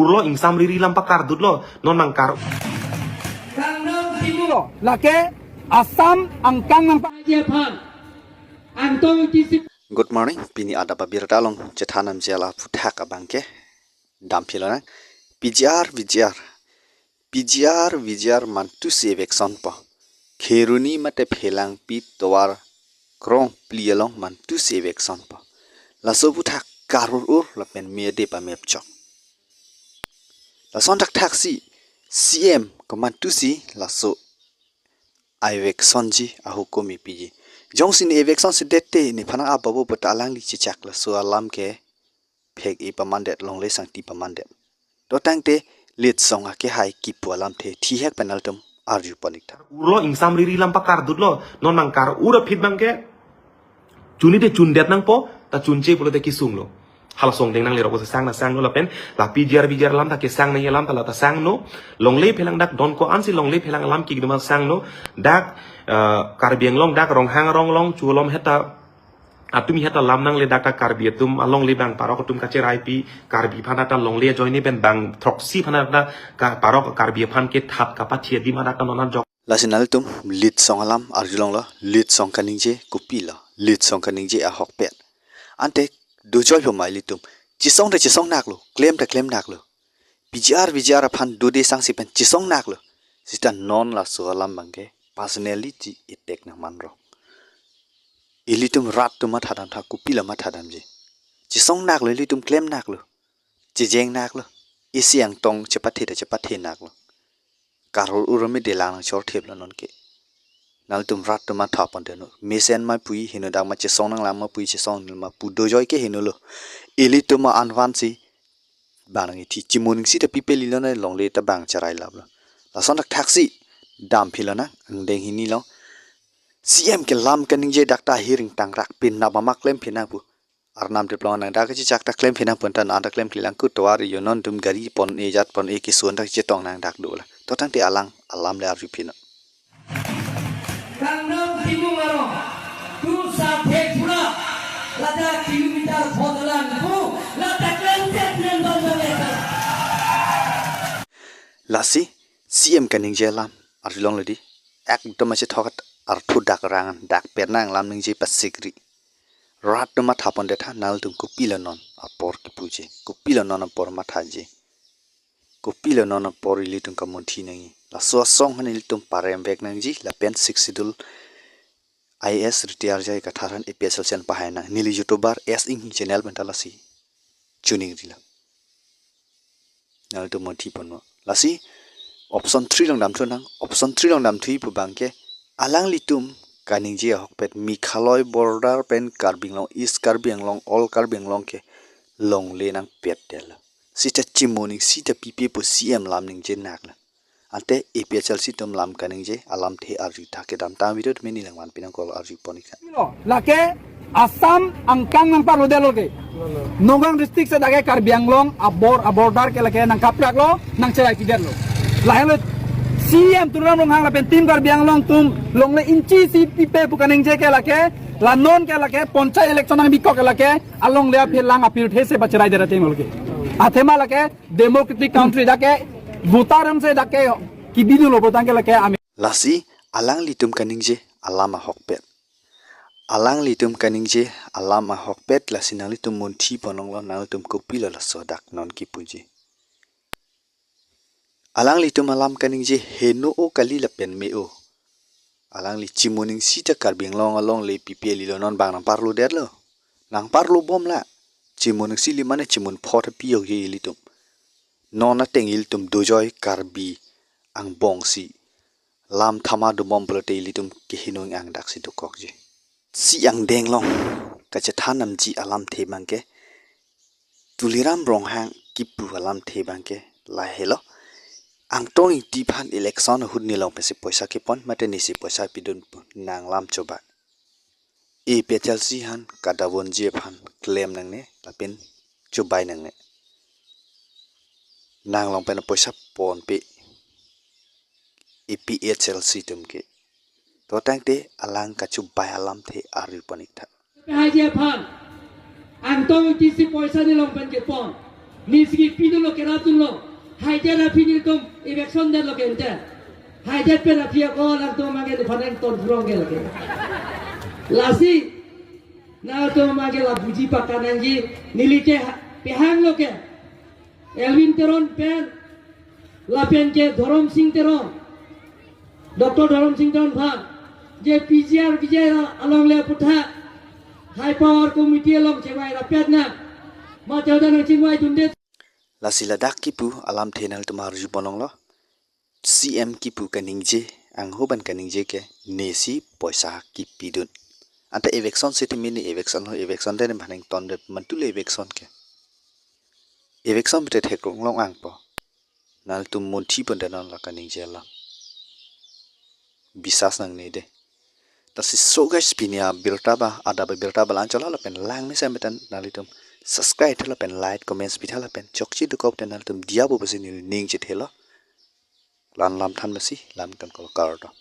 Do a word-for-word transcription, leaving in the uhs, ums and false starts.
Urlo ingsam riri lam pakardutlo, non nangkar. Kangnam Timung lo, lake Assam angkang nangpa- Haji aphan, Angtong Ingti. Good morning, pini adap abirta along chethan namji alam aphuthak abangke. Damphilonang. P G R, V G R. P G R, V G R mantusi evekson po. Kheroni mate Phelangpi tovar krongphli along mantusi evekson po. Laso aphuthak karur-ur lapen me ade pamepchok. Lason thakthaksi C M kemantusi laso a-eveksonji ahukum ipiji. Jongsi ne evekson sedette nephan ababo puta alangli chechak laso alam ke phek-e pamandet, longle sangti pamandet. Dotangte litsong akehai kipu alamthe thihek pen nangtum arjupon ik tha. Urlo ingsam riri lam pakardutlo, non nangkar-ur aphi abangke. Chunite chundet nangpo, ta chunche pulote kesunglo. Hala songdeng nanglerok sang na sanglo lapen, la P G R V G R alam ta kesang nangji alam ta la ta sangno. Longle Phelang dak don ko-ansi Longle Phelang alam kikduma sangno. Dak, eh, Karbi Anglong dak Ronghang arong along cholom heta atum heta lam nangle dak ta Karbi atum alongle bang parok atum kacheraipi, Karbi aphan ta longle ajoine pen bang throksi aphan ta ka parok Karbi aphan kethat kapathi adim ta non ajok. Lasi nangtum litsong alam arjulonglo, litsong kaningje kopilo, litsong kaningje ahokpet. Ante dojoi po ma ilitum, chesong ta chesongnaklo, klem ta klemnaklo. P G R, V G R aphan dode sangsi pen chesongnaklo. Sita non laso alam abangke personality attack nangmanrok. Ilitum rat atum mathadam tha, kopilo mathadamji. Chesongnaklo, ilitum klemnaklo. Chejengnaklo. Isi angtong chepathe ta chepathenaklo. Karur-ur me delang nangchor theplo nonke. Nangtum rat atum matha pon deno. Mesen ma pui heno, dak ma chesong nanglang ma pui chesong nil ma pu dojoi ke henolo. Ilitum ma anvansi bang nangkethi, chimon ningsi ta pipe lilo, ne longle ta bang cherai laplo. Lason thakthaksi damphilonang, angdeng hini along. C M ke lam kaningje dak ta hiring tangrak pin na bama klemphi nang pu. Arnam teplong nang dak chechak ta klemphi nang pu, anta na ta klemklelang, ku tovar yo, nontum gari pon-e jat pon-e kesun ta chetong nang dak dolang. Dotangte alang alam le arjuphi non. Kangnam Timung arong, tu sa thek pura, lata kilometer phodalan pu, lata klem tet nen dong dong eta. Lasi C M kaningje alam arjulonglo di. Ekdom achethok arthu dak rang dak pernang lam ningje pasikri. Rat atum matha pon detha, nangtum kopilo non apor kipuji, kopilo non apor mathaji, kopilo non apor ilitum kamunthi nangji. Laso asong han ilitum paremvek nangji lapen Sixth Schedule I A S retire jai kathar han A P H L C an pahai nang. Neli YouTuber S Inghi channel pen ta lasi chuning rila. Nangtum munthi ponlo. Lasi option three along damthu nang. Option three along damthu pu abangke alanglitum kaningje ahokpet, Meghalaya border pen Karbi Anglong, East Karbi Anglong, all Karbi Anglong ke longle nangpet detlo. Sita chimon ningsi ta pipe pu C M lam ningjenaklo. Ante A P H L C atum lam kaningje alamthe arju tha, kedamtang video tumi neli nangvanpi nang call arjupon ik tha. Lo, lake Assam angkang nangparlo detlo ke. Nagaon district si dak ke Karbi Anglong abor-, aborder ke lake nangkapraklo, nangcherai pidetlo. Lahelo C M Tuliram Ronghang lapen Team Karbi Anglong atum longle inchi si pipe pu kaningje ke lake, la non ke lake Panchayat election nangbikok ke lake, alongle aphi lang apirthe si pacherai det ateng lo ke. Athema lake democratic country dak ke voter atum si dak ke kibinu lo, votang ke lake ami. Lasi alanglitum kaningje alam ahokpet. Alanglitum kaningje alam ahokpet, lasi nanglitum munthi ponlonglo, nangtum kopilo laso dak non kipuji. Alanglitum alam kaningje heno o kali lapen me o. Alangli chimon ningsi ta Karbi Anglong alongle pipe lilo, non bang nangparlo detlo. Nangparlo bomlo. Chimon ningsi li mane chimon pho ta piyokji ilitum. Non ateng ilitum dojoi Karbi angbong si lam thama dobom pulote ilitum keheno ang dak si dokokji. Si angdeng along kachethan namji alamthe abangke, Tuliram Ronghang kipu alamthe abangke lahelo. Angtong Ingti aphan election ahut nelong pensi poisa kepon mate nesi poisa pidun pu nang lam choba. A P H L C han kadavonji aphan klem nangne lapen chubai nangne. Nang long pen poisa ponpe A P H L C atum ke. Dotangte alang kachubai alamthe arjupon ik tha. Haji aphan, Angtong Ingti si poisa nelong pen kepon. Nisi kipidunlo, kerapdunlo. Haidet aphi nelitum eviction detlo ke ante. Haidet pen aphi ako alangtum abangke nephan nangton phrong ke lake. Lasi nangtum abangke la buji pakka nangji, neli ke ha-, pehanglo ke Elwin Teron pen lapen ke Dhorom Sing Teron, Doctor Dhorom Sing Teron aphan, je P G R Vijay along le aphuthak High Power Committee along chevai rapet nang, mate hoda nangchingvaidunde. Lasi ladak kipu alamthe nangtum arju ponlonglo. C M kipu kaningje, angho abang kaningje ke nesi poisa kipidun. Ante eviction si thimi ni eviction lo, eviction de nephan nangtondet, mantu le eviction ke. Eviction bete theklong long angpo. Nangtum munthi pondet non la kaningje alam. Bisas nangne de. Lasi so guys, pini abirta ba, adap abirta ba la-anchot lo, lapen langmesen beten nanglitum subscribe tha lapen like, comments pitha lapen chokche dokok te nangtum diya bo pusi neli ning chethelo. La-an lam than masi, lam kan kol kardo.